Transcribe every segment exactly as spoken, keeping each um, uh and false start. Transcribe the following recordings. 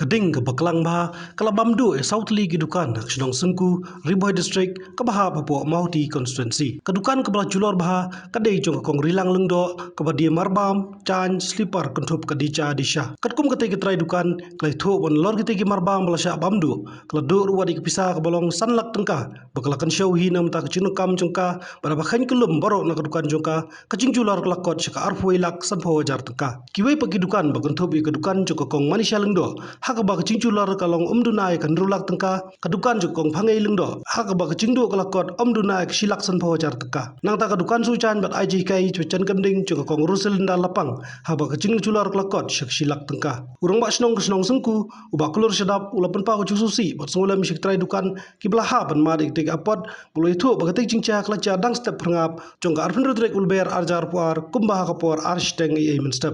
Ka ding kaba klang bha ka la bam duh ïa saw tylli ki dukan ha ka shnong Syngku, Ri Bhoi District, kaba hap hapoh Mawhati Constituency. Ka dukan kaba la julor bha ka dei jong ka Kong Rilang Lyngdoh, kaba die marbam, jaiñ, slipar, kynthup ka dija disha. Katkum katei ka trai dukan ka la ïathuh ba nalor kitei ki marbam ba la shah bam duh, ka la duh ruh wat ïa ka pisa kaba long san lak tyngka ba ka la kynshew hi na ka bynta ka jingdonkam jong ka, bad haba kheiñ kyllum baroh na ka dukan jong ka, ka jingjulor ka la kot sha ka arphew wei lak sanphew hajar tyngka. Kiwei pat ki dukan ba kynthup ïa ka dukan jong ka Kong Manisha Lyngdoh, ha kaba ka jingjulor ka long ym duna ïa ka hynriew lak tyngka, ka dukan jong ka Kong Phangei Lyngdoh, ha kaba ka jingduh ka la kot ym duna ïa ka shi lak sanphew hajar tyngka. Nangta ka dukan sujaiñ bad ai jinghikai jong ka jan kem ding jong ka Kong Rosalinda Lapang, ha kaba ka jingjulor ka la kot sha ka shi lak tyngka. U Rangbah Shnong ka shnong Syngku, u Bah Klur Shadap, u la pynpaw ka jingsngewsih bad sngewlem sha ki trai dukan kiba la hap ban mad ïa kitei ki apot, bad u la ïathuh ba katei ka jingjia ka la jia dang step phyrngap jong ka arphew hynriew tarik u Lber ar hajar arphew ar, kumba ha ka por ar shiteng eiei mynstep.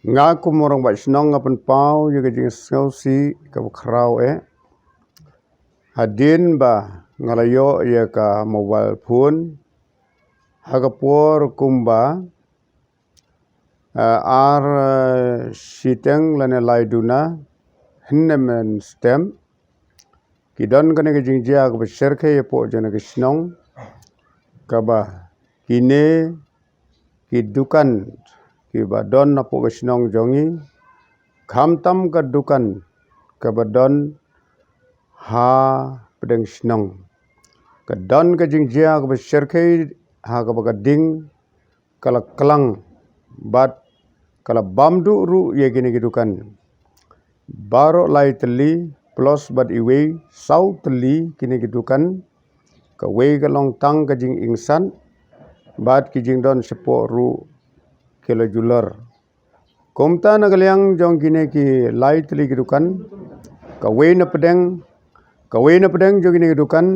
Nga kum u Rangbah Shnong nga pynpaw ïa ka jingsngewsih kaba khraw eh. Hadien ba nga la ïoh ïa ka mobile phone ha ka por kumba, eh, ar, eh, shiteng lane lai duna hynne mynstep, ki don kane ka jingjia kaba shyrkhei hapoh jong kane ka shnong, kaba kine ki dukan kiba don hapoh ka shnong jong ngi, khamtam ka dukan kaba don hapdeng shnong, ka don ka jingjia kaba shyrkhei ha kaba ka ding ka la klang bad ka la bam duh ruh ïa kine ki dukan. Baroh lai tylli plus bad iwei saw tylli kine ki dukan, kawei ka long tang ka jingïngsat bad ki jingdon shapoh ruh ki la julor. Kumta na ka liang jong kine ki lai tylli ki dukan, kawei na pdeng, kawei na pdeng jong kine ki dukan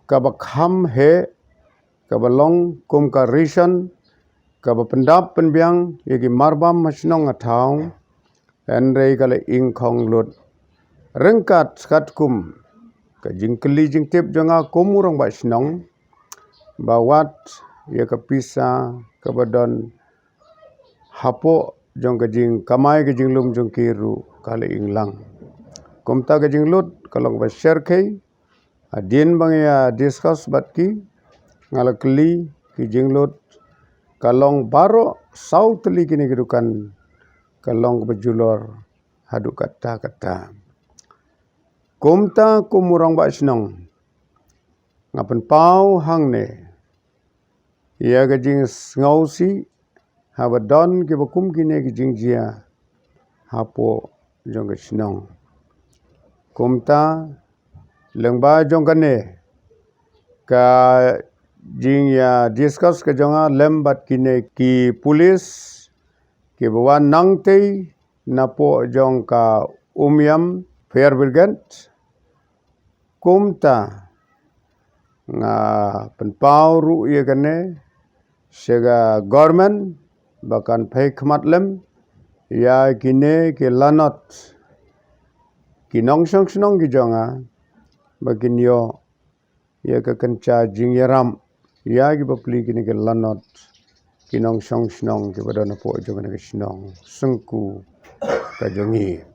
kaba kham heh, kaba long kum ka ration, kaba pyndap pynbiang ïa ki marbam ha shnong ha thaw, hynrei ka la ingkhong lut. Ryngkat katkum ka jingkylli jingtip jong nga kum u Rangbah Shnong, ba wat ïa ka pisa kaba don hapoh jong ka jingkamai ka jinglum jong ki ruh ka la ing lang. Kumta ka jinglut ka long ba shyrkhei, hadien ba ngi ïa discuss bad ki, nga la kylli, ki jinglut ka long baroh saw tylli kine ki dukan ka long kaba julor haduh katta katta. Kumta kum u Rangbah Shnong nga pynpaw hangne ïa ka jingsngewsih haba don kiba kum kine ki jingjia hapoh jong ka shnong. Kumta lyngba jong kane ka jingïa discuss ka jong nga lem bad kine ki pulit kiba wan nangtei napoh jong ka Umiam Fire Brigade. Kumta nga pynpaw ruh ïa kane sha ka government ba kan peit khmat lem ïa kine ki lanot, ki nongshong shnong ki jong nga, ba kin ïoh ïa ka kynja jingïarap ïa ki bapli kine ki lanot, ki nongshong shnong kiba don hapoh jong kane ka shnong Syngku ka jong ngi.